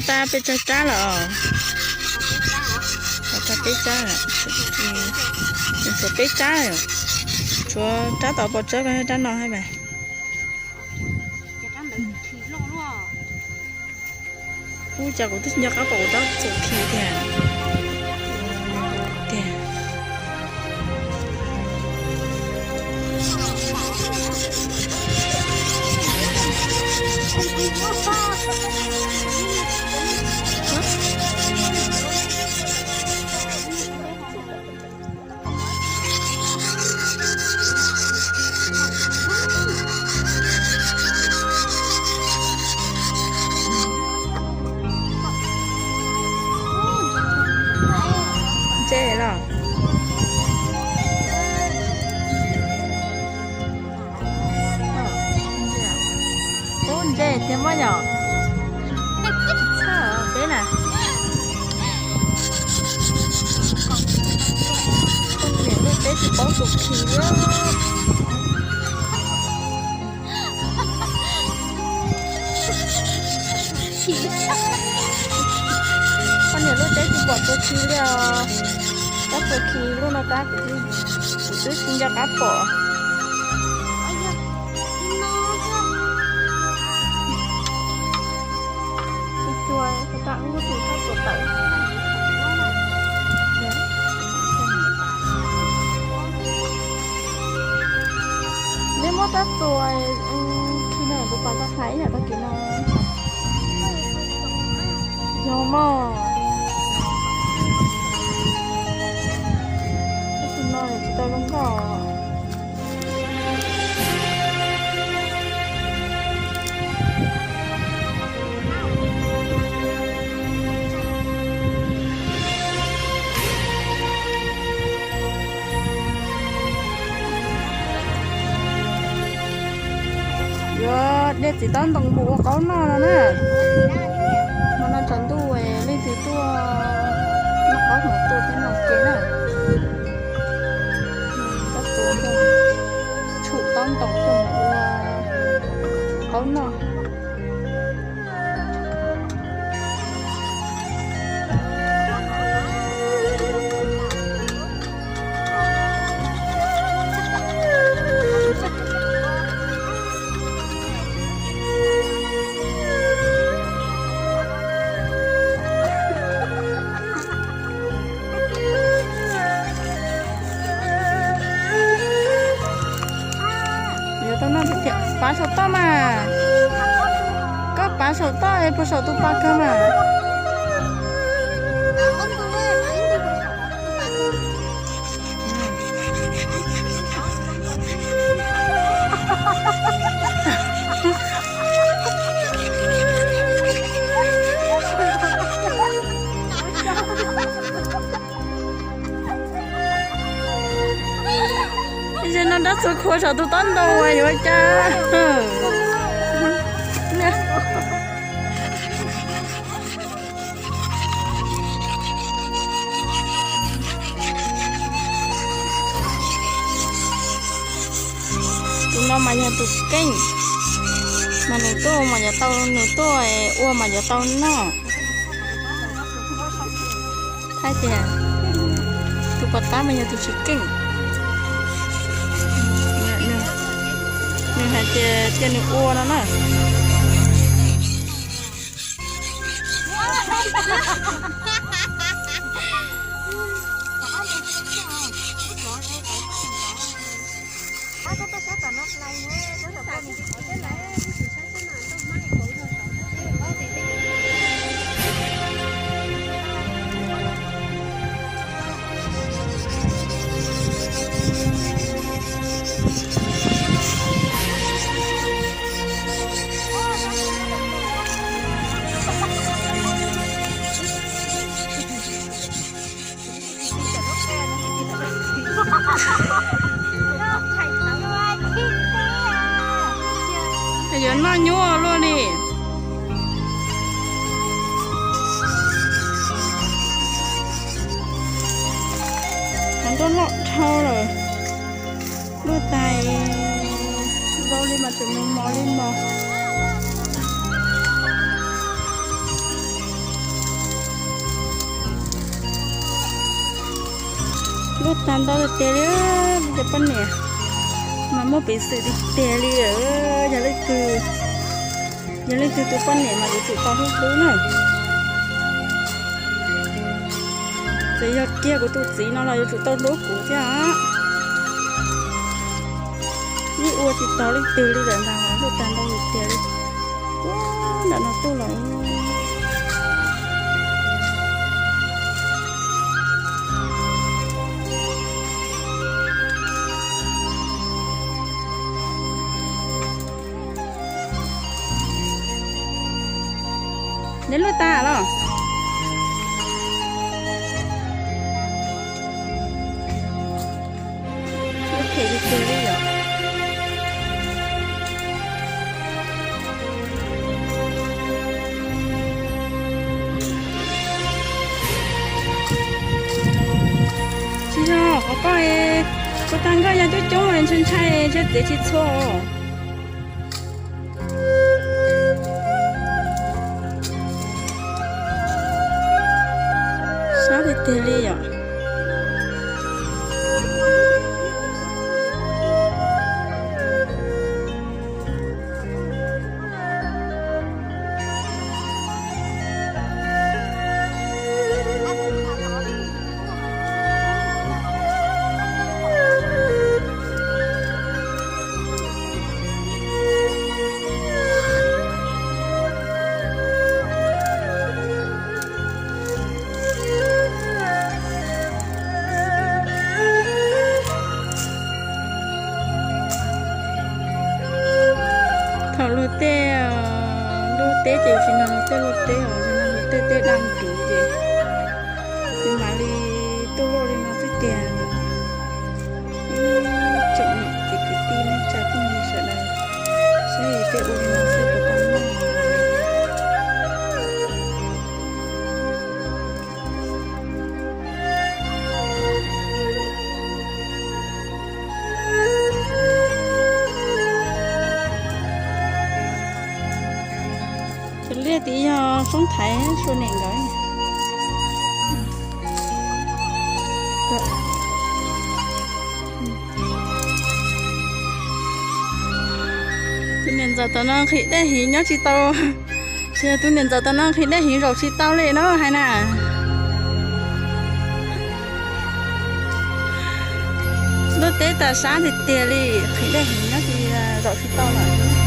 Tas peb tsawg rab lawm os? Tshuav peb rab, tshuav peb rab, tshuav rab tom pos tsawb ko, rab no hab mas. Ub, cas kuv twb tsis nco qab pom kuv rab txuas khi tiag. Tiag. Ntse los? Ub, ntse tiag mas yom. Txhawj peb na. Poj niam luaj teb tsis paub tus khi li. Poj niam luaj teb tsis pom tus khi li os. Tab tus khi lub no tab kuv twb tsis nco qab pom. Tsis cuag, tab tus tab txuas tawm. Neb muab tab txuas khi no kuv pom tau hais ib yam tag kis no. Yog mog. Tab sis no tsis tau zoo nkauj. Yuav de txiv taub ntoo mus ua qaub noj no na. Hmo no tsaus ntuj leej twg tuaj noj qaub hmoov tuaj thiab no ke na. Tab tus mus tshum taub ntoo tuaj mus ua qaub noj. Yuav tau noj tiag tiag, pav saum toj mas. Koj pav saum toj es puas saum tus pas kawg mas. Ib zaug no rab txuas khuav saum tus taub ntoo uas yuav cas. Tus no mas yog tus keej, mas nws tuaj mas yuav tau, nws tuaj ua mas yuav tau noj. Hais tias tus pov tab mas yog tus tsis keej. Nws hais tias cia nws ua no na. Yuav noj nyuaj luaj li. Qhov nroj loj dhau lawm. Luaj tais vau li mas tseem mos mos li mos. Luaj tag ntau tiag tiag li, cov poj niam mas muaj peev xwm tiag tiag li. Yog leej twg, yog leej twg tus poj niam mas yuav tsum tau hlub hlub na. Txawm yog kiag kuv tus txiv no los yuav tsum tau hlub kuv thiab os. Ib ua tsis tau leej twg li lawm ntag, luaj tag ntau tiag tiag li. Ua ntawm no tuaj los. Neb luaj tas los? Luaj phem tiag tiag li yom. Tsis yog qhov koj, kuv tag nkoj yog coob coob ntshai ntshai ntshe txiav tsis txhua. Sab tiag tiag li yom. Thaum luag tej, luag teb ces tsis nrog luag tej luag teb os, tsis nrog luag tej teb daj ntub ces tsis mam li tuaj luaj li no xwb tiag. Ib tsoom niam txiv kwv tij neej tsa phooj ywg sawv daws, saib tej ua li no xwb puas tau noj. Cov liaj tid yog Foob Thaiv Sua Niam nkawd. Tus niam ntxawm tom no nqhis dej heev nyob tsis tau. Tsis yog, tus niam ntxawm tom no nqhis dej heev zaum tsis tau li no hais na. Luaj teb tas sab tiag tiag li, nqhis dej heev nyob tsis, zaum tsis tau lawm.